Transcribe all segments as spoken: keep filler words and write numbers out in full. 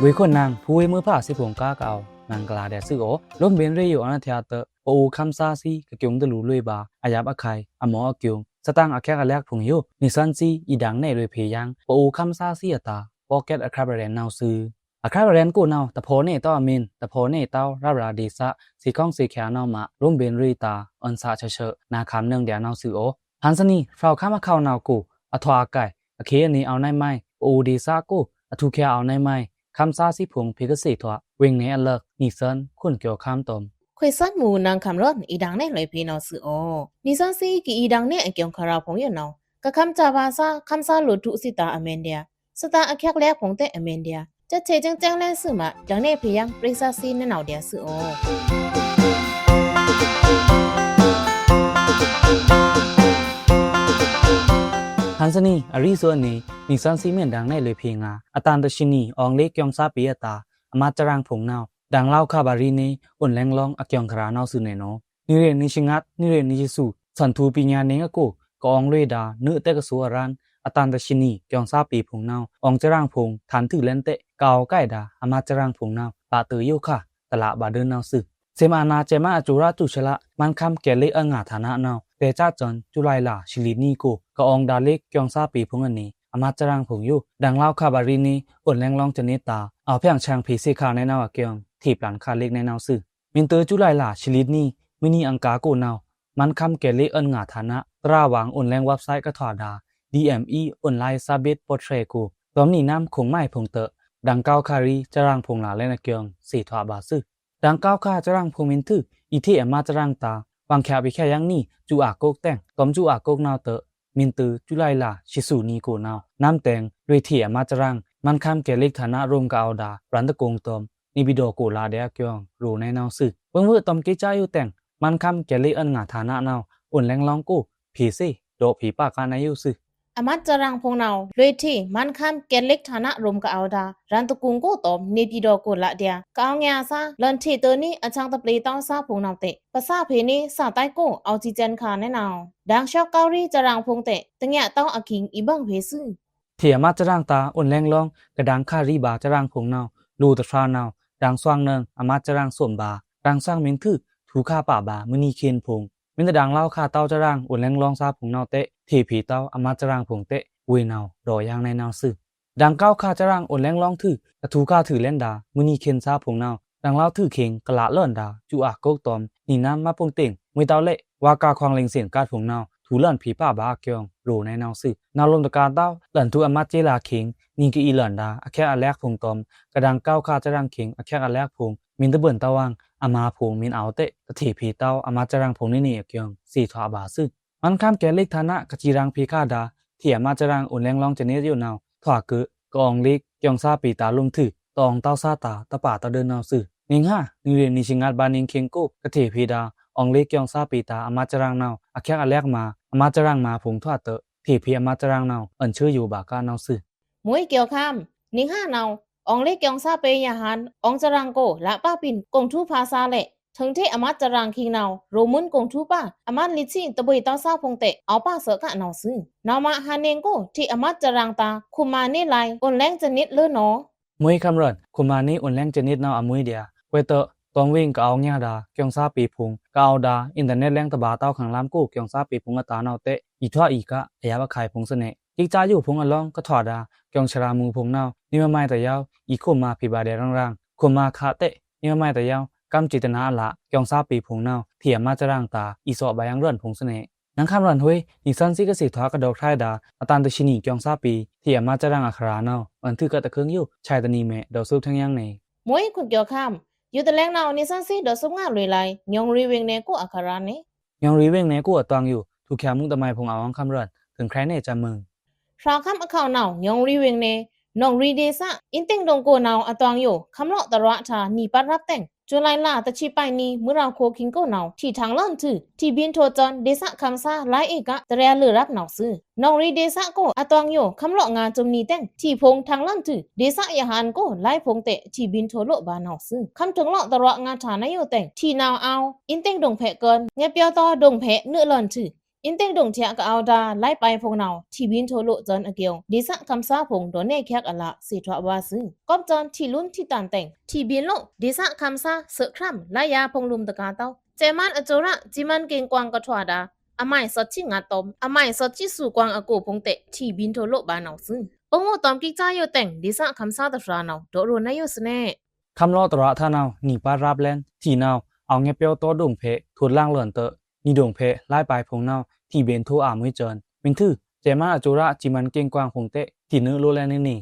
ဗွေႏခွန်နင်ꩻဖူးဝေးမွိုးဖါသီးဖိုင်ႏ ကားကအဝ်ႏမဂ်လာႏဒျာႏသွူသြ။ လိုမ်းဗဉ်ႏရေꩻယိုအွောန်ႏအထျꩻတွော့ꩻ ပအိုဝ်ႏခမ်းသားသီး ကကျူံႏတလူႏလွေꩻဗာႏ အယပ်ꩻခုဲင်ႏ အမော့အကျူံႏ သတင်ꩻအချက်အလက်ဖိုင်ႏယို နီသွဉ်းသီး အီႏဒင်ႏနယ်လွေꩻဖေႏယင်း ပအိုဝ်ႏခမ်းသားသီးအတာႏ podcast အခြပ် ရဲဉ်ႏနဝ်ꩻသွူ။ အခြပ် ရဲဉ်ႏကိုꩻနဝ်ꩻ တဖော့ꩻနေတဝ်းအမင်း တဖော့ꩻနေတဝ်းရပ်ꩻရာႏဒေႏသ သေႏခွင်သေႏခွာႏနဝ်ꩻမꩻ လိုမ်းဗဉ်ႏရေꩻတာႏ အွဉ်ႏသꩻချော့ချော့ နာႏခမ်းနွိုင်ꩻဒျာႏနဝ်ꩻသွူ။ ဟန်ႏသနီꩻ ဖြောဝ်ꩻခမ်းအခေါက်နဝ်ꩻကို အထွာအကိုက် အခေအနီ အဝ်ႏနဝ်ꩻမွဲ ပအိုဝ်ႏဒေႏသကိုꩻ အထူးခြားအဝ်ႏနဝ်ꩻမွဲ ခမ်းသားသီးဖိုင်ႏဖေႏကသေထွာꩻ ဝေင်ꩻနယ်အလၢက် နီသွဉ်း ခွန်ကျော်ခမ်း တွမ် ခွေႏသွဉ်းမူႏ နင်ခမ်းရွဉ်ႏ အီႏဒင်ႏနယ်လွေꩻဖေႏနဝ်ꩻသွူ။ နီသွဉ်းသီး ကအီႏဒင်ႏနယ်အကျူံႏခရာႏဖိုင်ႏယိုနဝ်ꩻ ကခမ်းꩻချဗာႏသꩻ ခမ်းသားလိုꩻထုꩻသွီတာႏအမင်းဒျာႏ သတင်ꩻအချက်အလက်ဖိုင်ႏတဲ့ꩻအမင်းဒျာႏ ချက်ꩻချေꩻကျင်းကျင်းလဲသွူမꩻ ဒင်ႏနယ်ဖေႏယင်း ပရေႏသီးနဝ်ꩻဒျာႏသွူ။ ဟန်ႏသနီꩻ အရီသွူအနီꩻ နီသွဉ်းသီးမွဲ့ဒင်ႏနယ်လွေꩻဖေႏငါႏ အတန်တရှစ်နီ အွင်ႏလေးကျူံႏသားပေႏအတာႏ အမတ်ꩻစရင်ဖိုင်ႏနဝ်ꩻ ဒင်ႏလောက်ꩻခဗာႏရီနေ အွဉ်ႏလဲင်ႏလောင်းအကျူံႏခရာႏနဝ်ꩻသွူနေꩻနဝ်ꩻ။ နွေꩻရေꩻနွေꩻသီးငါး နွေꩻရေꩻနွေꩻသီးသု သွဉ်ထူႏပညာနေအကို ကအွင်ႏလွေꩻဒါႏ နွေꩻတဲ့ကဆိုအရန် အတန်တရှစ်နီ ကျူံႏသားပေႏဖိုင်ႏနဝ်ꩻ အွင်ႏစရင်ဖိုင်ႏ ထန်ႏထွူလဲန်တဲ့ ကအဝ်ႏကိုက်ဒါႏ အမတ်ꩻစရင်ဖိုင်ႏနဝ်ꩻ ပာတုယိုခါ တလဗာႏဒိုနဝ်ꩻသွူ။ သင်ꩻမအနာꩻစဲမအကျိုးရာႏတူချလ မန်းခမ်းကက်လစ်အွဉ်ႏငါႏဌာနနဝ်ꩻ တဲꩻစသွဉ် ဇူလိုင်လဆံလစ်နီကို ကအွင်ႏဒါႏလေးကျူံႏသားပေႏဖိုင်ႏအနီ အမတ်ꩻစရင်ဖိုင်ႏယို ဒင်ႏလောက်ꩻခဗာႏရီနေ အွဉ်ႏလဲင်ႏလောင်းစနစ်တာႏ အဝ်ႏဖြောင့်ချန်ႏဖေႏသေခါႏနဲနဝ်ꩻအကျူံႏ ထေꩻပျန်ႏခါႏလစ်နဲနဝ်ꩻသွူ။ မွိုင်ꩻသွူ ဇူလိုင်လဆံလစ်နီ မွိုင်ꩻနီအင်္ကာႏကိုꩻနဝ်ꩻ မန်းခမ်းကက်လစ်အွဉ်ႏငါႏဌာန သရဝံႏအွဉ်ႏလဲင်ႏဝက်ဘ်ဆိုက်ꩻကထွာဒါႏ ဒီအမ်အီး online service portalကို တွမ်နီနမ်းခုံမုဲင်ဖိုင်ႏတဲ့ ဒင်ႏကဝ်ႏခရီႏစရင်ဖိုင်ႏလာႏလဲန်ႏအကျူံႏ သေထွာဗာႏသွူ။ ဒင်ႏကဝ်ႏခရီႏစရင်ဖိုင်ႏမွိုင်ꩻသွူ အီႏထေꩻအမတ်ꩻစရင်တာႏ ဝင်ꩻချက်ꩻဖေႏချက်ꩻယင်းနီ QR codeတဲ့ တွမ်QR codeနဝ်ꩻတဲ့ မွိုင်ꩻသွူ ဇူလိုင်လဆံသွူနီကိုꩻနဝ်ꩻ နမ်းတဲ့င် လွေꩻထေꩻအမတ်ꩻစရင် မန်းခမ်းကက်လစ်ဌာန ရွမ်းကအဝ်ႏဒါႏ ရန်ႏတကုံႏတွမ် နေပြည်တော်ကိုလာႏဒျာႏအကျူံႏ ရိုꩻနဲနဝ်ꩻသွူ။ ဝင်ꩻဝွေꩻတွမ်ꩻကေꩻကဝ်ႏယိုတဲ့ မန်းခမ်းကက်လစ်အွဉ်ႏငါႏဌာနနဝ်ꩻ အွဉ်ႏလဲင်ႏလောင်းကိုꩻ ဖေႏသေ ဒေါ့ꩻဖေႏပာ်ကနဝ်ꩻသွူ။ အမတ်ꩻစရင်ဖိုင်ႏနဝ်ꩻ လွေꩻထေꩻ မန်းခမ်းကက်လစ်ဌာန ရွမ်းကအဝ်ႏဒါႏ ရန်ႏတကုံႏကိုꩻတွမ် နေပြည်တော်ကိုလာႏဒျာႏ ကအဝ်ႏငါႏသီး လွဉ်ထေꩻတနွေꩻ အချက်ꩻသပျေꩻတဝ်းသီးဖိုင်ႏနဝ်ꩻတဲ့ ပစာဖေႏနေ စာတိုက်ကို အောက်ဆီဂျင်ခါႏနဲနဝ်ꩻ ဒင်ႏချက်ꩻကဝ်ႏရီစရင်ဖိုင်ႏတဲ့ တညတဝ်းအခိင် အီႏဘင်ဖေႏသွူ။ ထေꩻအမတ်ꩻစရင်တာႏ အွဉ်ႏလဲင်ႏလောင်း ကဒင်ႏခရီႏဗာႏစရင်ဖိုင်ႏနဝ်ꩻ လိုꩻတဖြာနဝ်ꩻ ဒင်ႏသွင်နွိုင် အမတ်ꩻစရင်သွမ်ဗာႏ ဒင်ႏသွင်မွိုင်ꩻသွူ ထူခါႏပာဗာႏ မွိုင်ꩻနီခဲန်ဖိုင်ႏ မွိုင်ꩻတဒင်ႏလောက်ꩻခရီႏတဝ်းစရင် အွဉ်ႏလဲင်ႏလောင်းသီးဖိုင်ႏနဝ်ꩻတဲ့ ထေꩻဖေႏတဝ်း အမတ်ꩻစရင်ဖိုင်ႏတဲ့ ဝေနဝ်ꩻ ဒေါ့ꩻယင်းနဲနဝ်ꩻသွူ။ ဒင်ႏကဝ်ႏခရီႏစရင် အွဉ်ႏလဲင်ႏလောင်းသွူ ကထူခါႏထွူလဲန်ဒါႏ မွိုင်ꩻနီခဲန်သီးဖိုင်ႏနဝ်ꩻ ဒင်ႏလောက်သွူခေင် ကလꩻလွဉ်ဒါႏ QR codeတွမ် နီနမ်းမတ်ꩻပုင်ႏတင် မွေးတဝ်းလဲ့ ဝါႏကာခွင်ꩻလင်ႏသင်ꩻကတ်ဖိုင်ႏနဝ်ꩻ ထူလွဉ်ဖေႏပာဗာႏအကျူံႏ ရိုꩻနဲနဝ်ꩻသွူ။ နဝ်ꩻလွဉ်တကာႏတဝ်း လွဉ်ထူအမတ်ꩻစရင်ခေင် နီꩻကအီလွဉ်ဒါႏ အချက်အလက်ဖိုင်ႏတွမ် ကဒင်ႏကဝ်ႏခရီႏစရင်ခေင် အချက်အလက်ဖိုင်ႏ မွိုင်ꩻတဘွဉ်တဝ်းဝင် အမါဖိုင်ႏမွိုင်ꩻအဝ်တဲ့ တထေꩻဖေႏတဝ်း အမတ်ꩻစရင်ဖိုင်ႏနီနီအကျူံႏ သေထွာဗာႏသွူ။ မန်းခမ်းကက်လစ်ဌာန ကစံႏရင်ဖေႏခါႏဒါႏ ထေꩻအမတ်ꩻစရင် အွဉ်ႏလဲင်ႏလောင်းစနစ်ယိုနဝ်ꩻ ထွာꩻကွိုတ် ကအွင်ႏလေးကျူံႏသားပေႏတာႏလိုမ်ႏသွူ တအောင်ႏတဝ်းသီးတာႏ တပာတဒိုနဝ်ꩻသွူ။ နေငါꩻ နွေꩻရေꩻနွေꩻသီးငါး ဘၣ်နင်ꩻခေင်ကို ကထေꩻဖေႏဒါႏ အွင်ႏလေးကျူံႏသားပေႏတာႏ အမတ်ꩻစရင်နဝ်ꩻ အချက်အလက်မါ အမတ်ꩻစရင်မါဖိုင်ႏထွာတ ထေꩻဖေႏအမတ်ꩻစရင်နဝ်ꩻ အွဉ်ႏဆွေယိုဗာႏကနဝ်ꩻသွူ။ မွေးကျူံႏခမ်း နေငါꩻနဝ်ꩻ အွင်ႏလေးကျူံႏသားပေႏယဟန်ႏ အွင်ႏစရင်ကို လပာပျိုန်ꩻကုံထူႏဖာႏသားလဲ့ ထိုင်ထေꩻအမတ်ꩻစရင်ခေင်နဝ်ꩻ ရိုꩻမွဉ်ကုံထူႏပာႏ အမတ်ꩻလီသီတဘွေတဝ်းသီးဖိုင်ႏတဲ့ အဝ်ပာႏသွော့ကနဝ်ꩻသွူ။ နဝ်ꩻမဟန်ႏနေကို ထေꩻအမတ်ꩻစရင်တာႏ ခွန်မာနေလင်ႏ အွဉ်ႏလဲင်ႏစနစ်လွေꩻနဝ်ꩻ မွေးခမ်းရွဉ်ႏ ခွန်မာနေအွဉ်ႏလဲင်ႏစနစ်နဝ်ꩻအမွေးဒျာႏ ကွဲးတ တွမ်ဝေင်ႏကအဝ်ႏညါဒါႏ ကျူံႏသားပေႏဖိုင်ႏ ကအဝ်ႏဒါႏ အင်တာနဲတ်လဲင်ႏတဗာႏတဝ်းခင်ႏလမ်းကို ကျူံႏသားပေႏဖိုင်ႏအတာႏနဝ်ꩻတဲ့ အီႏထွာအီႏက အယပ်ꩻအခုဲင်ႏဖိုင်ႏသနေ ကျိတ်စာယိုဖိုင်ႏအလောင်း ကထွာဒါႏ ကျူံႏသရာႏမူႏဖိုင်ႏနဝ်ꩻ နေမမွဲတယောဝ်း အီႏခွန်မာဖေႏဗာႏဒျာႏရင်ရင် ခွန်မာခါတဲ့ နေမမွဲတယောဝ်း ကမ်းစေတနာအလꩻ ကျူံႏသားပေႏဖိုင်ႏနဝ်ꩻ ထေꩻအမတ်ꩻစရင်တာႏ အီႏသွော့ဗာႏယင်းရွဉ်ႏဖိုင်ႏသနေ နင်ခမ်းရွဉ်ႏဟွေး နီသွဉ်းသီးကသေထွာ ကဒေါ့ꩻထွဲဒါႏ အတန်တရှစ်နီ ကျူံႏသားပေႏ ထေꩻအမတ်ꩻစရင်အခရာႏနဝ်ꩻ အွဉ်ႏထွူကတ်တခိုင်းယို ဆာတနံမဲ ဒေါ်စုပ်ထွင်းယင်းနေ မွေးခွန်ကျော်ခမ်း ယိုတလဲင်ႏနဝ်ꩻ နီသွဉ်းသီးဒေါ်စုပ်ငါလွေꩻလင် ညွင်ရီဝေင်နယ်ကို အခရာႏနေ ညွင်ရီဝေင်နယ်ကို အတွင်ယို ထူႏချာႏမူႏတမိုင်ဖိုင်ႏအဝ်ႏခမ်းရွဉ်ႏ ထိုင်ခြဲင်ႏနယ်ꩻစမိုင် ဖြောဝ်ꩻခမ်းအခေါက်နဝ်ꩻ ညွင်ရီဝေင်နယ် နောင်ရီဒေႏသ အင်းသိုင်တုန်ကိုနဝ်ꩻ အတွင်ယို ခမ်းလော့ꩻတရွာႏအတာႏ နီပတ်ရပ်တဲ့ ဇူလိုင်လတချီပာ်နီ မွေးရဝ်ႏခိုင်ကိုနဝ်ꩻ ထေꩻထင်လွဉ်ထွူ ထေꩻဘိန်းထိုႏသွဉ် ဒေႏသခမ်းသား လိုင်းဧက တရဲလွေꩻရပ်နဝ်ꩻသွူ။ နောင်ရီဒေႏသကို အတွင်ယို ခမ်းလော့ꩻငါသွမ်နီတဲ့ ထေꩻဖိုင်ႏထင်လွဉ်ထွူ ဒေႏသယဟန်ႏကို လိုင်းဖိုင်ႏတဲ့ ထေꩻဘိန်းထိုႏလိုဗာႏနဝ်ꩻသွူ။ ခမ်းထိုင်လော့ꩻတရွာႏငါတာႏနဝ်ꩻယိုတဲ့ ထေꩻနဝ်ꩻအဝ်ႏ အင်းသိုင်တုန်ဖဲ့ꩻကိုင် ငဲပြောတောတုန်ဖဲ့ꩻနွေလွဉ်ထွူ အင်းတ့ဒုံထျꩻကအိုဒါ လိုင်းပိုင်ဖိုင်ႏနဝ်ꩻ ထေꩻဘိန်းထိုꩻလိုꩻ စွမ်းအကျိုး ဒေႏသၣ်ခမ်းသားဖိုင်ႏ ဒေါ်နယ်ႏချက်အလꩻ သေထွာဝါသွူ။ ကော့ꩻစွမ်းထေꩻလိုꩻ ထေꩻတန်ႏတဲင် ထေꩻဘိန်းလိုꩻ ဒေႏသၣ်ခမ်းသား သွိုက်ꩻခရမ်ꩻ လိုင်းယာႏဖိုင်ႏလုမ်ꩻတကာႏတဝ်း စဲးမန်းအကျိုးရ စံမန်းကိန်းကွင်းကထွာဒါ အမိုင်သွင်ꩻစွီꩻငါးတွမ် အမိုင်သွင်ꩻစွီꩻစူꩻကွင်းအကိုဖိုင်ႏတဲ ထေꩻဘိန်းထိုꩻလိုꩻဗာႏနဝ်ꩻသွူ။ ပငိုꩻတွမ်ကိကျာယိုတဲင် ဒေႏသၣ်ခမ်းသားတဖြာနဝ်ꩻ ဒေါ်ရိုꩻနယိုသွူနေ ခမ်းလော့ꩻတရသါနဝ်ꩻ နီꩻပါတ်းရပ်ႏလဲဉ် ထေꩻနဝ်ꩻ အောဝ်ငွေပြောင်းတောဒုံဖဲ ထိုတ်ꩻလင်လွဉ်ꩻတွော့ꩻ နီဒုံဖဲ လိုင်းပိုင်ဖိုင်ႏနဝ်ꩻ ထေꩻဘိန်းထိုꩻအာမွေးစွမ်း မီးထွူ စဲးမန်းအကျိုးရ စံမန်းကိန်းကွင်းဖိုင်ႏတဲ ထေꩻနုလိုꩻလဲဉ်နေနေ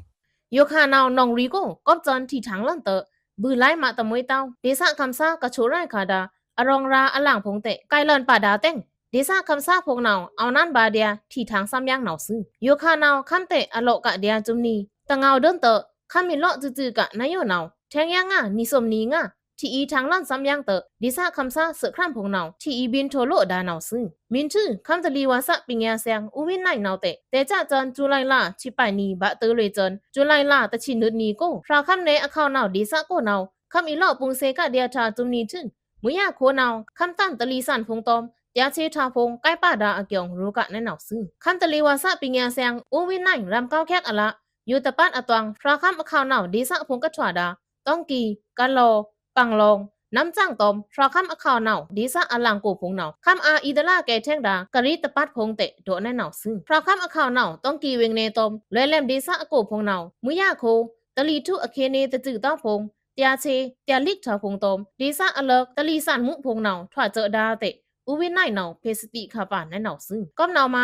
ယိုခါနဝ်ꩻ နောင်ရီကို ကော့ꩻစွမ်းထေꩻထင်ႏလွဉ်ꩻတွော့ꩻ ဗိုလ်လိုင်းမတ်တမွေးတဝ်း ဒေႏသၣ်ခမ်းသားကချိုးရိုက်ခါဒါ အရောင်ꩻရာအလင်ဖိုင်ႏတဲ ကိုင်လွဉ်ꩻပါဒါတဲင် ဒေႏသၣ်ခမ်းသားဖိုင်ႏနဝ်ꩻ အောဝ်နန်းဗာႏဒျာ ထေꩻထင်ႏသမ်းယင်နဝ်ꩻသွူ။ ယိုခါနဝ်ꩻ ခမ်းတဲအလော့ꩻကဒျာ စွမ်းနီ တငဝ်ဒုံတွော့ꩻ ခမ်းမီးလော့ꩻစွူစွူကနယိုနဝ်ꩻ ထဲင်ယင်ငါ နီသွမ်နီငါ ထေꩻအီထင်ႏလွဉ်ꩻသမ်းယင်တွော့ꩻ ဒေႏသᣣ်ခမ်းသားသွိုက်ꩻခရမ်ꩻဖိုင်ႏနဝ်ꩻ ထေꩻအီဘိန်းထိုꩻလိုꩻဒါနဝ်ꩻသွူ။ မီးထွူ ခမ်းတလီဝါသပညာဆိုင် ဦးဝင်းနိုင်နဝ်ꩻတဲ တဲချက်စွမ်း ဇူလိုင်လ ဆစ်ပိုင်နီဗာႏတွော့ꩻစွမ်း ဇူလိုင်လ တဆံနွိုက်နီကို ဖြာခမ်းနယ်အခဝ်နဝ်ꩻ ဒေႏသၣ်ကိုနဝ်ꩻ ခမ်းအီလော့ꩻပိုင်ႏသေကဒျာထွာစွမ်းနီထွူ မွေးရခိုင်နဝ်ꩻ ခမ်းတန်တလီသန်ဖိုင်ႏတွမ် တရားချေထားဖိုင်ႏ ကိုင်ပါဒါအကျိုး ရောကနဲနဝ်ꩻသွူ။ ခမ်းတလီဝါသပညာဆိုင် ဦးဝင်းနိုင် ရမ်ကောက်ချက်အလ ယိုတပတ်အတွင် ဖြာခမ်းအခဝ်နဝ်ꩻ ဒေႏသၣ်ဖိုင်ႏကထွာဒါ တောင်ကြီး ကလော ပင်လောင် နမ်းစံင်တွမ် ဖြာခမ်းအခဝ်နဝ်ꩻ ဒေႏသၣ်အလင်ကိုဖိုင်ႏနဝ်ꩻ ခမ်းအာအီတလကဲထဲင်ဒါ ကရီတပတ်ဖိုင်ႏတဲ ဒေါ်နဲနဝ်ꩻသွူ။ ဖြာခမ်းအခဝ်နဝ်ꩻ တောင်ကြီးဝေင်နယ်တွမ် လွယ်လမ်ဒေႏသၣ်အကိုဖိုင်ႏနဝ်ꩻ မွေးရခိုင် တလီထွူအခီနေတစုတောဖိုင်ႏ တရားချေ တရားလိပ်ထားဖိုင်ႏတွမ် ဒေႏသၣ်အလ တလီသန်မူဖိုင်ႏနဝ်ꩻ ထွာစွမ်းဒါတဲ ဦးဝင်းနိုင်နဝ်ꩻ ဖေႏသတိခါပါနဲနဝ်ꩻသွူ။ ကော့ꩻနဝ်ꩻမ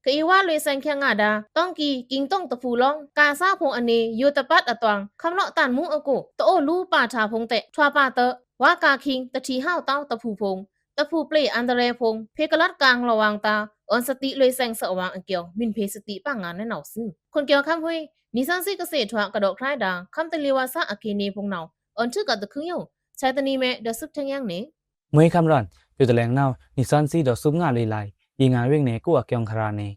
ကအီဝါလွေꩻဆိုင်ချက်ငါဒါ တောင်ကြီး ကျိန်တုံတဖူလောင် ကားစားဖိုင်ႏအနေ ယိုတပတ်အတွင် ခမ်းလော့ꩻတန်မူအကို တအိုလူပါထားဖိုင်ႏတဲ ထွာပါတွော့ꩻ ဝါကားခင် တထေဟဝ်တဝ်းတဖူဖိုင်ႏ တဖူပျေအန္တရာယ်ဖိုင်ႏ ဖေႏကလတ်ကင်လောင်ꩻဝွင်ꩻတာ အွဉ်ႏသတိလွေꩻဆိုင်သဝင်အကျိုး မီးဖေႏသတိပါငါနဲနဝ်ꩻသွူ။ ခွန်ကျော်ခမ်းဟွေး နီသွဉ်းသီးကသ့ထွာကဒေါ့ꩻခြဲဒါ ခမ်းတလီဝါသအခီနေဖိုင်ႏနဝ်ꩻ အွဉ်ႏထွူကတခွိုင်ယို ဆိုင်တနီမဲ ဒေါ်စုပ်ထဲင်ယင်နေ မွေးခမ်းရွဉ် ယိုတလဲင်နဝ်ꩻ နီသွဉ်းသီးဒေါ်စုပ်ငါလွေꩻလိုင် ရေငန်ဝေင်နယ်ကိုအကျိုးခရာနေ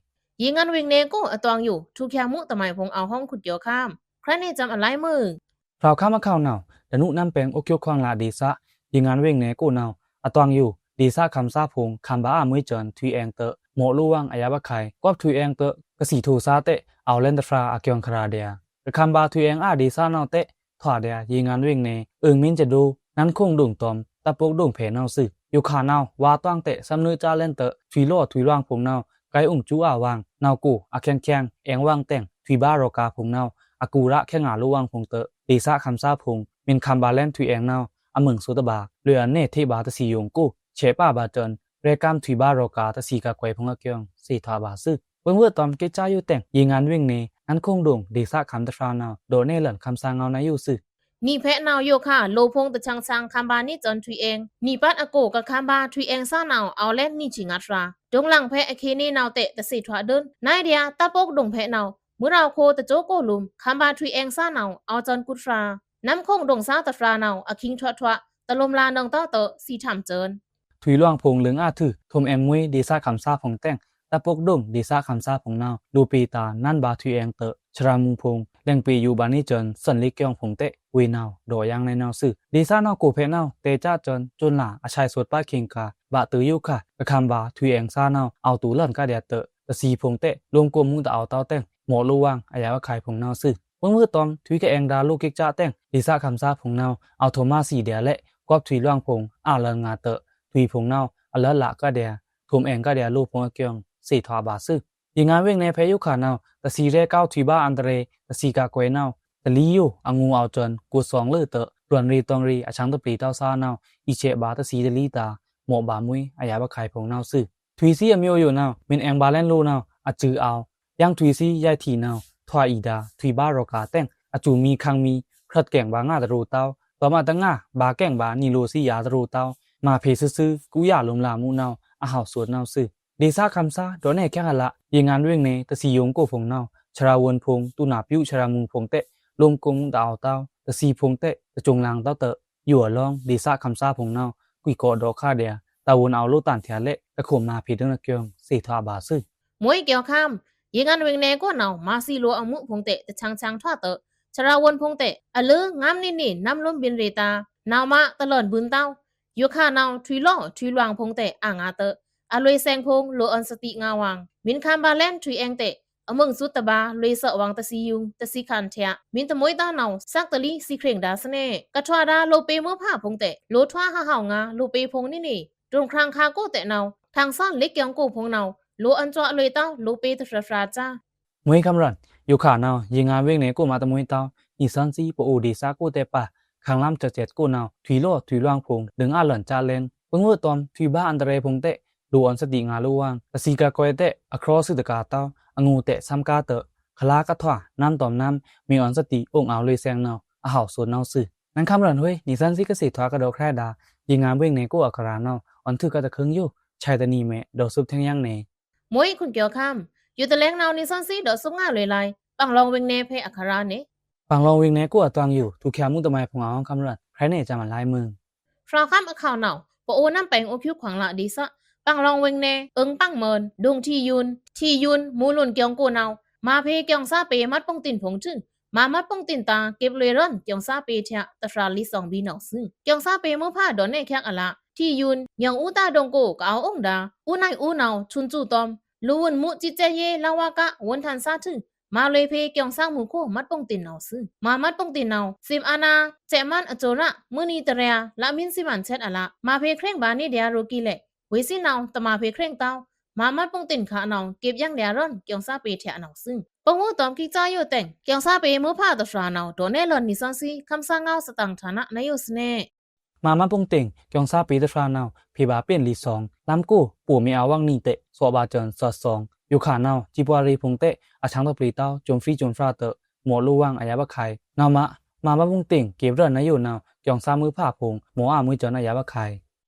ရေငန်ဝေင်နယ်ကိုအတွင်ယို ထွူချက်မူတမိုင်ဖိုင်ႏ အဟောင်းခွန်ကျော်ခမ်း ခရၢၼ်းနေစွမ်းအလိုင်းမွေး ဖြာခမ်းအခဝ်နဝ်ꩻ တနုနမ်းပဲင်ႏအိုကျိုးခွင်ႏလ ဒေႏသၣ် ရေငန်ဝေင်နယ်ကိုနဝ်ꩻ အတွင်ယို ဒေႏသၣ်ခမ်းသားဖိုင်ႏ ခမ်းဗာႏအာမွေးစွမ်း ထွေအံႏတွော့ꩻ မော့ꩻလိုဝွင်ꩻအယပ်ꩻအခုဲင်ႏ ကွပ်ထွေအံႏတွော့ꩻ ကသီထိုꩻသားတဲ အောဝ်လဲဉ်တဖြာအကျိုးခရာဒျာ ကခမ်းဗာႏထွေအံႏအာဒေႏသၣ်နဝ်ꩻတဲ ထွာဒျာ ရေငန်ဝေင်နယ် အိုင်မင်းကျိုး နန်းခုံဒုံတွမ် တပ်ပုတ်ဒုံဖဲနဝ်ꩻသွူ။ ယိုခါနဝ်ꩻ ဝါတွင်တဲ သမ်းနွေးကြားလဲဉ်တွော့ꩻ ထွေလော့ꩻထွေလွင်ဖိုင်ႏနဝ်ꩻ ကိုင်အိုင်ကျူအာဝွင်ꩻ နဝ်ꩻကို အချံးချံး အဲင်ဝွင်တဲင် ထွေဗာႏရောႏကားဖိုင်ႏနဝ်ꩻ အကူရခဲငါလိုဝွင်ဖိုင်ႏတွော့ꩻ ဒေႏသၣ်ခမ်းသားဖိုင်ႏ မီးခမ်းဗာႏလဲဉ်ထွေအံႏနဝ်ꩻ အမုင်ꩻသူတဗာႏ လွေꩻအန်နယ်ထေဗာႏတသီယိုင်ကို ဆဲးပါဗာႏစွမ်း ရဲကမ်းထွေဗာႏရောႏကားတသီကကွဲဖိုင်ႏအကျိုး သေထွာဗာႏသွူ။ ဝိုင်းဝိုင်းတွမ်ကိတ်ꩻချာယိုတဲင် ရေငန်ဝေင်နယ် နန်းခုံဒုံ ဒေႏသၣ်ခမ်းတဖြာနဝ်ꩻ ဒေါ်နဲလန်ခမ်းသားငဝ်းနယိုသွူ။ နီဖဲနဝ်ꩻယိုခါ လိုဖိုင်ႏတချံင်သင် ခမ်းဗာႏနီစွမ်းထွေအံႏ နီပတ်အကို ကခမ်းဗာႏထွေအံႏသားနဝ်ꩻ အောဝ်လဲဉ်နီချီငါဖြာ ဒုံလင်ဖဲအခီနေနဝ်ꩻတဲ တသီထွာဒုံ နဝ်ꩻဒျာ တပ်ပုတ်ဒုံဖဲနဝ်ꩻ မွေးရခိုင်တစိုကီုလူမ် ခမ်းဗာႏထွေအံႏသားနဝ်ꩻ အောဝ်စွမ်းကူဖြာ နမ်းခုံဒုံသားတဖြာနဝ်ꩻ အချိင်ထွာထွာ တလူမ်လာနုံတောာ်တွော့ꩻ သီထမ်စွမ်း ထွေလွင်ဖိုင်ႏ လွိုင်အာထု ထွမ်အံႏမွေး ဒေႏသၣ်ခမ်းသားဖိုင်ႏတဲင် တပ်ပုတ်ဒုံ ဒေႏသၣ်ခမ်းသားဖိုင်ႏနဝ်ꩻ လိုပေတာ နန်းဗာႏထွေအံႏတွော့ꩻ ချရမူဖိုင်ႏ လဲင်ပေယူဗာႏနီစွမ်း သွဉ်လိကျိုင်ဖိုင်ႏတဲ ဝေနဝ်ꩻ ဒေါ်ယင်နဲနဝ်သွူ။ ဒေႏသၣ်နဝ်ꩻကိုဖဲနဝ်ꩻ တဲချက်စွမ်း စွဉ်လာ အဆိုင်သွတ်ပါခင်ကာ ဗာႏတွော့ꩻယိုခါ ကခမ်းဗာႏထွေအံႏသားနဝ်ꩻ အောဝ်တူလွဉ်ကဒျာတွော့ꩻ တသီဖိုင်ႏတဲ လိုမ်ကိုမူတအောဝ်တောက်တဲင် မော့ꩻလိုဝွင်ꩻအယပ်ꩻအခုဲင်ဖိုင်ႏနဝ်သွူ။ ဝိုင်းဝိုင်းတွမ် ထွေကအံႏဒါလိုကိတ်ꩻချာတဲင် ဒေႏသၣ်ခမ်းသားဖိုင်ႏနဝ်ꩻ အောဝ်ထွမ်မါသီဒျာလဲ့ ကွပ်ထွေလွင်ဖိုင်ႏ အာလန်ငါတွော့ꩻ ထွေဖိုင်ႏနဝ်ꩻ အလတ်လာကဒျာ ထွမ်အံႏကဒျာလိုဖိုင်ႏအကျိုး သေထွာဗာႏသွူ။ ရေငန်ဝေင်နယ်ဖဲယိုခါနဝ်ꩻ တသီရဲကဝ်ထွေဗာႏအန္တရာယ် တသီကကွဲနဝ်ꩻ တလီယို အငူအောဝ်စွမ်း ကိုသွင်လို့တွော့ꩻ တွဉ်ရီတွင်ရီ အချံတပျီတောက်သားနဝ်ꩻ အီဆဲးဗာႏတသီတလီတာ မော့ꩻဗာႏမွေး အယပ်ꩻအခုဲင်ဖိုင်ႏနဝ်သွူ။ ထွေသီအမျိုးယိုနဝ်ꩻ မီးအံႏဗာႏလဲဉ်လိုနဝ်ꩻ အစွူးအောဝ် ယင်းထွေသီယဲထီနဝ်ꩻ ထွာအီဒါ ထွေဗာႏရောႏကားတဲင် အစွူးမီးခင်းမီး ဖြတ်ကဲင်ဗာႏငါတရိုတောက် တွမ်အတငါ ဗာႏကဲင်ဗာႏနီလိုသီယာတရိုတောက် မၤဖေႏသွူသွူ ကူယလိုမ်လာမူနဝ်ꩻ အဟဝ်သွတ်နဝ်သွူ။ ဒေႏသၣ်ခမ်းသား ဒေါ်နဲချက်အလ ရေငန်ဝေင်နယ် တသီယိုင်ကိုဖိုင်ႏနဝ်ꩻ ချရဝွန်ဖိုင်ႏ တူနာပြုချရမူဖိုင်ႏတဲ လိုမ်ကိုမူတအောဝ်တောက် တသီဖိုင်ႏတဲ တစွုံလင်တောက်တွော့ꩻ ယိုအလောင်း ဒေႏသၣ်ခမ်းသားဖိုင်ႏနဝ်ꩻ ကွီကော့ဒေါ်ခါဒျာ တဝွန်အောဝ်လိုတန်ထျာလဲ့ တခိုမ်မၤဖေႏဒုံအကျိုး သေထွာဗာႏသွူ။ မွေးကျော်ခမ်း ရေငန်ဝေင်နယ်ကိုနဝ်ꩻ မၤသီလိုအမူဖိုင်ႏတဲ တချံင်ချံင်ထွာတွော့ꩻ ချရဝွန်ဖိုင်ႏတဲ အလိုငမ်းနီနီ နမ်းလိုမ်ဗိုင်ႏရေတာ နဝ်ꩻမတလွဉ်ဗိုင်ႏတောက် ယိုခါနဝ်ꩻ ထွေလော့ထွေလွင်ဖိုင်ႏတဲ အာငါတွော့ꩻ အလွေႏသဲင်ဖိုင်ႏ လိုႏအွဉ်ႏသတိငါဝွင်ꩻ မီႏခမ်းဗာႏလဲဉ်ႏထွေꩻအဲင်ႏတဲ့ အမုံႏသုတ်ꩻတဗာႏ လွေႏသၢဝွင်ႏတသီႏယုင်ႏ တသီႏခန်ႏထျꩻ မီႏတမွေးဒါႏနဝ်ꩻ သက္တလီႏသီႏခြေင်ꩻဒါႏသနေꩻ ကထွာဒါႏလိုꩻပေႏမွိုးဖါဖိုင်ႏတဲ့ လိုꩻထွားဟဟဝ်ငါႏ လိုꩻပေႏဖိုင်ႏနေနေ တွန်ႏခြရင်ႏခါႏကိုတဲ့နဝ်ꩻ ထင်ႏသန်းႏလစ်ႏကျွင်ႏကိုဖိုင်ႏနဝ်ꩻ လိုꩻအွဉ်ႏစွတ်ꩻလွေႏတဝ်း လိုꩻပေႏတဖြာဖြာꩻစွာ မွေးခမ်းရွတ်ꩻ ယိုခါႏနဝ်ꩻ ရေငန်ႏဝေင်ꩻနယ်ႏကိုꩻမါႏတမွေးတဝ်း နီသွဉ်းသီး ပအိုဝ်ႏဒေႏသကိုတဲ့ပါ ခန်ႏလမ်းစွတ်ꩻစဲ့ꩻကိုနဝ်ꩻ ထွေꩻလိုꩻထွေꩻလွင်ဖိုင်ႏ လိုင်ႏအာလွဉ်ႏစွတ်ꩻလဲဉ်ႏ ပငိုတ်ꩻတွမ်ႏထွေꩻဗာႏအန္တရာယ်ဖိုင်ႏတဲ့ လိုꩻအွဉ်ႏသတိငါႏလိုꩻဝွင်ꩻ တသီႏကကွဲတဲ့ အချောꩻသွူသကာႏတဝ်း အငိုꩻတဲ့သမ်းကားတဲ့ ခလာကထွာ နမ်းတွမ်ႏနမ်း မေးအွဉ်ႏသတိ အိုင်ꩻအဝ်ႏလွေႏသဲင်ႏနဝ်ꩻ အဟဝ်ႏသွဉ်ႏနဝ်ꩻသွူ။ နန်းခမ်းရွတ်ꩻဟွေး နီသွဉ်းသီးကသေ့ထွာကဒေါခရဲဒါႏ ရေငန်ႏဝေင်ꩻနယ်ႏကိုꩻအကရာႏနဝ်ꩻ အွဉ်ႏထွုကတခုင်းယို ဆာယတနီမဲ ဒေါ်သွပ်ꩻထဲင်ယင်းနေ မွေးခွန်ကျော်ခမ်း ယိုတလဲင်ႏနဝ်ꩻ နီသွဉ်းသီးဒေါ်သွပ်ꩻငါႏလွေꩻလါ ပင်လောင်ꩻဝေင်ꩻနယ်ႏဖေႏအကရာႏနေ ပင်လောင်ꩻဝေင်ꩻနယ်ႏကိုꩻအတွင်ꩻယို ထုချာႏမုတမုဲင်ဖိုင်ႏအွင်ႏခမ်းရွတ်ꩻ ခရဲးနယ်ႏစံꩻမုလဲမုင် ဖြောင့်ခမ်းအခေါင်နဝ်ꩻ ပအိုဝ်ႏနမ်းပဲင်ႏအိုးဖြူႏခွင်ႏလꩻဒေႏသ ပင်လောင်ꩻဝေင်ꩻနယ်ႏ အိုင်ပင်ႏမွန်ႏ ဒွင်ႏထီႏယွန်ႏ ထီႏယွန်ႏမူႏလွန်ႏကျွင်ႏကိုနဝ်ꩻ မဟာဖေႏကျွင်ႏသားပေႏမတ်းပုင်ꩻတိန်ဖိုင်ႏထွူ မဟာမတ်းပုင်ꩻတိန်သား ကေပ်လွေႏရွွန်ႏကျွင်ႏသားပေႏထျꩻ တဖြာႏလီသွင်ႏဘီနဝ်ꩻသွူ။ ကျွင်ႏသားပေႏမွိုးဖါဒေါ်နယ်ႏချက်အလꩻ ထီႏယွန်ႏ ညွင်ႏအူးသားဒွင်ႏကို ကအဝ်ႏအိုင်ဒါႏ အူးနယ်ႏအူးနဝ်ꩻ ထွုံႏစူးတွမ်ႏ လိုဝ်ဝွန်ႏမူးစံႏစဲ့ꩻယေး လဝက ဝန်ထမ်းသားထွူ မဟာဖေႏကျွင်ႏသားမူႏကို မတ်းပုင်ꩻတိန်နဝ်ꩻသွူ။ မဟာမတ်းပုင်ꩻတိန်နဝ်ꩻ စံမအာဏာႏစဲ့ꩻမန်းအကျော်ရ မွိုးနံꩻတြီႏ လမင်းစီမံချက်အလꩻ မဟာဖေႏခြရင်ဗာႏနေꩻဒျာႏရိုꩻကီးလဲ့ ဝေ့ꩻသွီနဝ်ꩻ တမဟာဖေႏခြရင်တဝ်း မဟာမတ်းပုင်ꩻတိန်ခါနဝ်ꩻ ကေပ်ယင်းလျာႏရွွန်ႏကျွင်ႏသားပေႏထျꩻနဝ်ꩻသွူ။ ပငိုတ်ꩻတွမ်ႏကိကစါယိုတဲ့င် ကျွင်ႏသားပေႏမွိုးဖါတဖြာႏနဝ်ꩻ ဒေါ်နယ်ႏလွဉ်နီသွဉ်းသီး ခမ်းသားငါႏသတင်ꩻထာꩻန နယိုသွနေ မဟာမတ်းပုင်ꩻတိန် ကျွင်ႏသားပေႏတဖြာႏနဝ်ꩻ ဖေႏဗာႏပျိန်ꩻလီသွင်ႏ လမ်းကို ပေ့ꩻမေးအဝွင်နံꩻတဲ့ သွော့ဗာႏစွဉ်သွဉ်သွင်ႏ။ ယိုခါႏနဝ်ꩻ ကြေးပွားရေးဖိုင်ႏတဲ့ အဆန်းတပျီႏတဝ်း ကျွန်ဖြီးကျွန်ဖြားတဲ့ မော့လိုဝွင်အယပ်ꩻခုဲင်ႏ နဝ်ꩻမ မဟာမတ်းပုင်ꩻတိန် ကေပ်ရွွန်ႏနယိုနဝ်ꩻ ကျွင်ႏသားမွိုးဖါဖိုင်ႏ မော့အမွေးစွဉ်အယပ်ꩻခုဲင်ႏ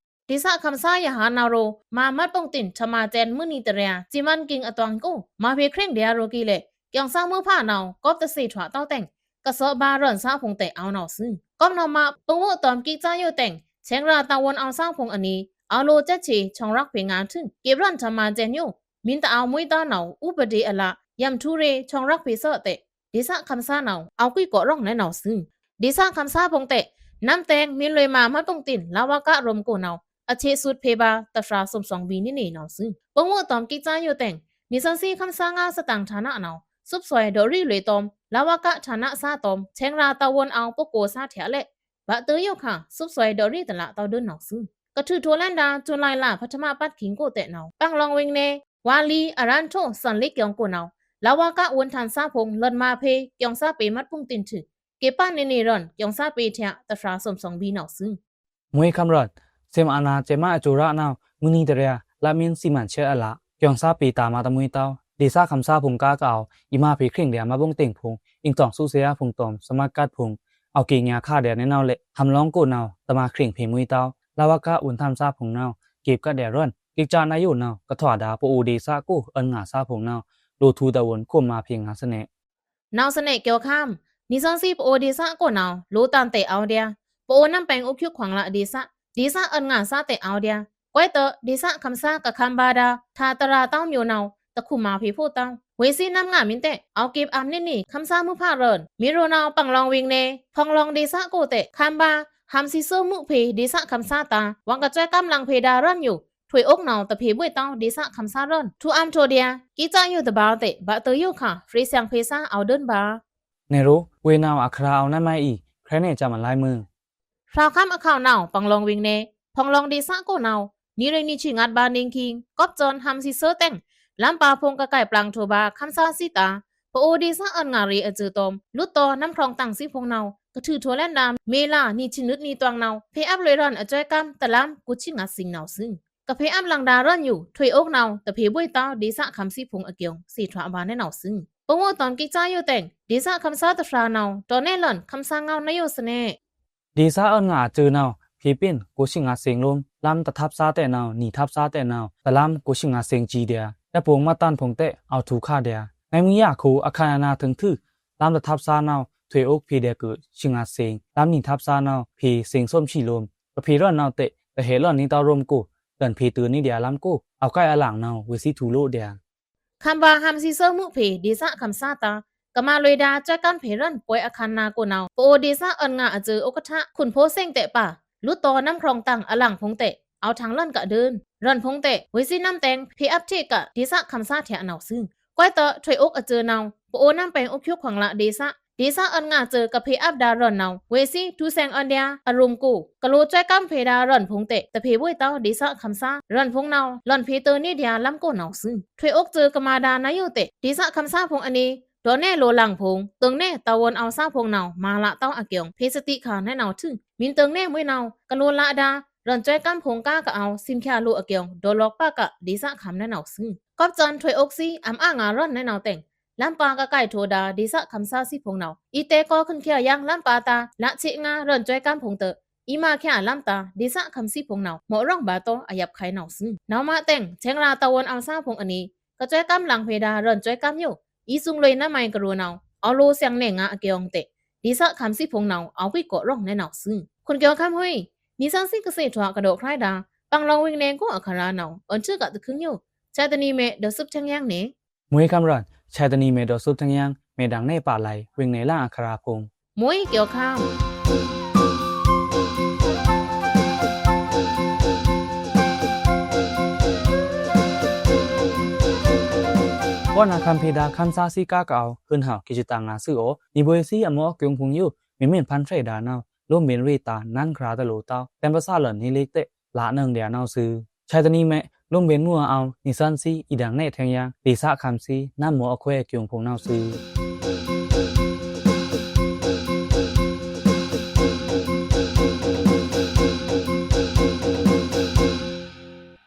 ဒေႏသခမ်းသားယဟန်နဝ်ꩻရိုး မဟာမတ်းပုင်ꩻတိန် ဓမ္မစက် မွိုးနံꩻတြီႏ စီမံကိန်းအတွင်ႏကို မဟာဖေႏခြရင်လျာႏရိုꩻကီးလဲ့ ကျွင်ႏသားမွိုးဖါနဝ်ꩻ ကောပ်သသေထွာတဝ်းတဲ့င် ကသော့ဗာႏရွွန်ႏသားဖိုင်ႏတဲ့ အဝ်ႏနဝ်ꩻသွူ။ ကောပ်နဝ်ꩻမ ပငိုတ်ꩻတွမ်ႏကိကစါယိုတဲ့င် ဆဲင်ꩻရာႏတာဝန်ႏအဝ်ႏသားဖိုင်ႏအနွေ အဝ်ႏလိုꩻစက်ꩻချေ ချွင်ꩻရပ်ဖေႏငါႏထွူ ကေပ်ရွွန်ႏဓမ္မစက်ယို မီႏတအဝ်ႏမွိုးသားနဝ်ꩻ ဥပဒေအလꩻ ယမ်ႏထူးရေ ချွင်ꩻရပ်ဖေႏသွဲတဲ့ ဒေႏသခမ်းသားနဝ်ꩻ အဝ်ႏကွိတ်ကော့ရောင်ႏနဲနဝ်ꩻသွူ။ ဒေႏသခမ်းသားဖိုင်ႏတဲ့ နမ်းတဲ့င် မီႏလွေꩻမဟာမတ်းပုင်ꩻတိန် လဝက ရွွန်ႏကိုနဝ်ꩻ အချေသွုတ်ဖေႏဗာႏ တဖြာႏသွမ်သွင်ႏဘီနေနေနဝ်ꩻသွူ။ ပငိုတ်ꩻတွမ်ႏကိကစါယိုတဲ့င် နီသွဉ်းသီး ခမ်းသားငါႏသတင်ꩻထာꩻနနဝ်ꩻ သွပ်ꩻသွဲဒေါ့ရီလွေꩻတွမ်ႏ လဝက ထာꩻနသားတွမ်ႏ ဆဲင်ꩻရာႏတာဝန်ႏအဝ်ႏပုဂ္ဂိုလ်သားထျꩻလဲ့ ဗာႏတေယိုခါ သွပ်ꩻသွဲဒေါ့ရီတလꩻတဝ်းဒိုနဝ်ꩻသွူ။ ကထုးထိုလန်ဒါႏ ဇွန်လလာ ပထမပတ်ခိင်ႏကိုတဲ့နဝ်ꩻ ပင်လောင်ꩻဝေင်ꩻနယ်ႏ ဝါလီႏအရန်ႏထိုꩻသွဉ်လစ်ကျွင်ႏကိုနဝ်ꩻ လဝက ဝန်ထမ်းသားဖိုင်ႏ လွဉ်ႏမဟာဖေႏ ကျွင်ႏသားပေႏမတ်းပုင်ꩻတိန်ထွူ ကေပ်ပါနေနေရွွန်ႏ ကျွင်ႏသားပေႏထျꩻ တဖြာႏသွမ်သွင်ႏဘီနဝ်ꩻသွူ။ မွေးခမ်းရွတ်ꩻ စံမအာဏာႏစဲ့ꩻမန်းအကျော်ရနဝ်ꩻ မွိုးနံꩻတြီႏ လမင်းစီမံချက်အလꩻ ကျွင်ႏသားပေႏတာႏမါႏတမွေးတဝ်း ဒေႏသခမ်းသားဖိုင်ႏကားကအဝ်ႏ အီမဟာဖေႏခြရင်လျာႏမတ်းပုင်ꩻတိန်ဖိုင်ႏ အင်တောင်သူစရာဖိုင်ႏတွမ်ႏ စမတ်းကတ်ဖိုင်ႏ အဝ်ႏကေညါခါဒျာႏနဲနဝ်ꩻလဲ့ ဟံႏလွင်ႏကိုနဝ်ꩻ တမဟာခြရင်ဖေႏမွေးတဝ်း လဝက ဝန်ထမ်းသားဖိုင်ႏနဝ်ꩻ ကေပ်ကတ်ဒျာႏရွွန်ႏ ကိကစါနယိုနဝ်ꩻ ကထွာဒါႏပအိုဝ်ႏဒေႏသကို အွဉ်ငါႏသားဖိုင်ႏနဝ်ꩻ လိုꩻထူႏတာဝန်ႏကိုမဟာဖေႏငါႏသွနေ နဝ်ꩻသွနေကျော်ခမ်း နီသွဉ်းသီးပအိုဝ်ႏဒေႏသကိုနဝ်ꩻ လိုꩻတန်တဲ့အဝ်ႏဒျာႏ ပအိုဝ်ႏနမ်းပဲင်ႏအိုးဖြူႏခွင်ႏလꩻဒေႏသ ဒေႏသအွဉ်ငါႏသားတဲ့အဝ်ႏဒျာႏ ကွဲးတော့ ဒေႏသခမ်းသားကခမ်းဗာႏဒါႏ ထာꩻတရာႏတဝ်းမျိူနဝ်ꩻ တခုမဟာဖေႏဖိုတဝ်း ဝေ့ꩻသွီနမ်းငါႏမီႏတဲ့ အဝ်ႏကေပ်အမ်ႏနေနေ ခမ်းသားမွိုးဖါရွွန်ႏ မီႏရိုနဝ်ꩻ ပင်လောင်ꩻဝေင်ꩻနယ်ႏ ဖွင်လောင်ႏဒေႏသကိုတဲ့ ခမ်းဗာႏ ဟံႏသီးသွူမိုးဖေႏ ဒေႏသခမ်းသားတာႏ ဝင်ꩻကစွဲကမ်းလင်ဖေႏဒါႏရွွန်ႏယို ထွေꩻအိုက်နဝ်ꩻ တဖေႏဗွေႏတဝ်း ဒေႏသခမ်းသားရွွန်ႏ ထူႏအမ်ႏထိုꩻဒျာႏ ကိကစါယိုတဘၣ်တဲ့ ဗာႏတေယိုခါဖြေႏသင်ဖြေႏသား အဝ်ႏဒိုနဘၣ် နဲရိုး ဝေနဝ်ꩻ အခရာႏအဝ်ႏနမါအီ ဖြေႏနယ်ႏစံꩻမလဲမုင် ဖြေႏခမ်းအခဝ်ႏနဝ်ꩻ ပင်လောင်ꩻဝေင်ꩻနယ်ႏ ဖွင်လောင်ႏဒေႏသကိုနဝ်ꩻ နီႏရဲꩻနီႏဆံꩻငါႏဗာႏနေခိင်း ကောပ်စွန်ႏဟံႏသီးသွူတဲ့င် လမ်းပါဖိုင်ႏကကိုက်ပလင်ထိုꩻဗာႏ ခမ်းသားသွီတာႏ ပအိုဝ်ႏဒေႏသအွဉ်ငါႏရေꩻအစွူးတွမ်ႏ လွတ်တော်နမ်းခြွင်ႏတင်ႏသွီဖိုင်ႏနဝ်ꩻ ကထုးထိုလန်ဒါႏ မေလနီႏဆံꩻနွတ်နီႏတွင်ႏနဝ်ꩻ ဖေႏအပ်လွေꩻရွွန်ႏအစွဲကမ်း တလမ်းကိုဆံꩻငါႏသွင်ႏနဝ်ꩻသွူ။ ကဖေႏအပ်လင်ဒါႏရွွန်ႏယို ထွေꩻအိုက်နဝ်ꩻ တဖေႏဗွေႏတဝ်း ဒေႏသခမ်းသားဖိုင်ႏအကျိုင်း သေထွာဗာႏနဲနဝ်ꩻသွူ။ ပငိုတ်ꩻတွမ်ႏကိကစါယိုတဲ့င် ဒေႏသခမ်းသားတဖြာႏနဝ်ꩻ ဒေါ်နယ်ႏလွဉ် ခမ်းသားငါႏနယိုသွနေ ဒေႏသအွဉ်ငါႏအစွူးနဝ်ꩻ ဖေႏပျိန်ကိုဆံꩻငါႏသွင်ႏလိုမ်း လမ်းတထပ်သားတဲ့နဝ်ꩻ နီထပ်သားတဲ့နဝ်ꩻ တလမ်းကိုဆံꩻငါႏသွင်ႏစံႏဒျာႏ ဓာတ်ပုံမှတ်တမ်းဖိုင်ႏတဲ့ အဝ်ႏထူႏခါဒျာႏ နွံမီးယါခို အခန်းအနသွင်ႏထွူ လမ်းတထပ်သားနဝ်ꩻ ထွေꩻအိုက်ဖေႏဒျာႏကို ဆံꩻငါႏသွင်ႏ လမ်းနီထပ်သားနဝ်ꩻ ဖေႏသွင်ႏသွမ်ႏဆံလိုမ်း ကဖေႏရွွန်ႏနဝ်ꩻတဲ့ တဟဲ့လွန်ႏနေတဝ်းလိုမ်းကို တွန်ꩻဖေႏတွိုးနေဒျာႏလမ်းကို အဝ်ႏကိုက်အလင်နဝ်ꩻ ဝေꩻသွီထူႏလိုဒျာႏ ခမ်းဗာႏဟံႏသီးသွူမိုးဖေႏ ဒေႏသခမ်းသားတာႏ ကမၤလွေꩻဒါႏစွဲကမ်းဖေႏရွွန်ႏ ပွဲအခမ်းအနားကိုနဝ်ꩻ ပအိုဝ်ႏဒေႏသအွဉ်ငါႏအစွူး ဥက္ကဋ္ဌ ခွန်ဖိုးစိန်တဲ့ပါ လွတ်တော်နမ်းခြွင်ႏတင်ႏအလင်ဖိုင်ႏတဲ့ အဝ်ႏထင်ႏလွဉ်ကဒိုင်း ရွဉ်ဖုံႏတဲ့ ဝေးစည်းနမ်းတဲင် ဖေႏအပ်ႏထေ့က ဒေသခံစားထျꩻနဝ်ꩻသွူ။ ကွဲးတွော့ꩻ ထွေꩻအုပ်အစွိုꩻနဝ်ꩻ ပအိုဝ်ႏနမ်းပဲင်ႏ အိုပ်ႏချူပ်ꩻခွင်ꩻလꩻ ဒေသ၊ ဒေသအွောန်ငါꩻ စွိုꩻကဖေႏအပ်ဒါရွဉ်နဝ်ꩻ ဝေးစည်း ထူႏသင်ႏအွောန်ႏဒျာႏ အရုမ်ꩻကို ကလိုꩻစွဲကမ်းဖေႏဒါရွဉ်ဖုံႏတဲ့ တဖေႏဝေးတော ဒေသခံစား ရွဉ်ဖုံႏနဝ်ꩻ ရွဉ်ဖေႏတွော့ꩻနေꩻဒျာႏ လမ်းကိုနဝ်ꩻသွူ။ ထွေꩻအုပ်စွိုꩻ ကမၤဒါနယိုတဲ့ ဒေသခံစားဖုံႏအနွေ ဒေါ်နယ်လိုလင်ဖုံႏ တွိုင်ႏနယ်တာဝန်အဝ်ႏစားဖုံႏနဝ်ꩻ မၤလꩻတောအကျိုင်း ဖေႏသတိခါႏနဲနဝ်ꩻသွူ။ မီးတွိုင်ႏနယ်မွိုးနဝ်ꩻ ကလိုꩻလꩻဒါ ရွဉ်စွဲကမ်းဖုံႏကားကအဝ်ႏ သိမ်ꩻချာလိုအကျိုင်း ဒေါ်လော့ꩻပါက ဒေသခံနဲနဝ်ꩻသွူ။ ကွပ်ꩻစွန်ထွေꩻအုပ်သွူ အမ်ꩻအါငါရွဉ်နဲနဝ်ꩻတဲင် လမ်းပါကကိုက်ထိုဒါ ဒေသခံစားသွူဖုံႏနဝ်ꩻ အီတဲကောႏခုန်ႏချောက်ꩻယင်းလမ်းပါတာႏ လꩻသေငါရွဉ်စွဲကမ်းဖုံႏတွော့ꩻ အီမꩻချောက်ꩻလမ်းတာႏ ဒေသခံစားဖုံႏနဝ်ꩻ မော့ꩻရွောင်ꩻဗာတော အယပ်ꩻခုဲင်နဝ်ꩻသွူ။ နဝ်ꩻမꩻတဲင် ဆင်ꩻရာတာဝန်အဝ်ႏစားဖုံႏအနွေ ကစွဲကမ်းလင်ဖေႏဒါ ရွဉ်စွဲကမ်းယို အီႏသွူလွေꩻနမိုင်ႏကရိုꩻနဝ်ꩻ အဝ်ႏလိုꩻသင်ꩻနယ်ငါအကျိုင်းတဲ့ ဒေသခံစားဖုံႏနဝ်ꩻ အဝ်ႏကွိတ်ကော့ꩻရွောင်နဲနဝ်ꩻသွူ။ ခွန်ကျော်ခမ်းဟွေး နီသွဉ်းသီးကသ့ꩻထွာ ကဒေါက်ꩻခြားဒါ ပင်လောင်ꩻဝေင်ꩻနယ်ႏကို အခရာနဝ်ꩻ အွဉ်ႏထွူကတခွိုင်ယို ဆယ်တနံၤမဲ ဒေါ်စုပ်ထင်းယင်းနဲ့ မွေးခမ်းရွဉ် ဆယ်တနံၤမဲ ဒေါ်စုပ်ထင်းယင်း မဲဒင်နယ်ပါလဲ ဝေင်ꩻနယ်လမ်းအခရာဖုံႏ မွေးကျော်ခမ်း ပောနခမ်းဖေႏဒါ ခမ်းစားသွူကားကအဝ်ႏ ဟိုင်ဟဝ် ခေတ်သစ်တန်ငါသွူအော် နီဗွေသွူအမော့အကျိုင်းဖုံႏယို မီးမဲင်ꩻဖန်ဖြယ်ဒါနဝ်ꩻ လိုမ်းဗဉ်ႏရေꩻတာႏ နန်းခရာတလိုꩻတော တဲင်ပသꩻလွဉ်နေလိတ်တဲ့ လꩻနွောင်ႏဒျာႏနဝ်ꩻသွူ။ ဆယ်တနံၤမဲ လိုမ်းဗဉ်ႏမွိုးအဝ်ႏ နီသွဉ်းသီး အီဒင်နယ်ထင်းယင်း ဒေသခံစား နမ်းမော့အခွဲအကျိုင်းဖုံႏနဝ်ꩻသွူ။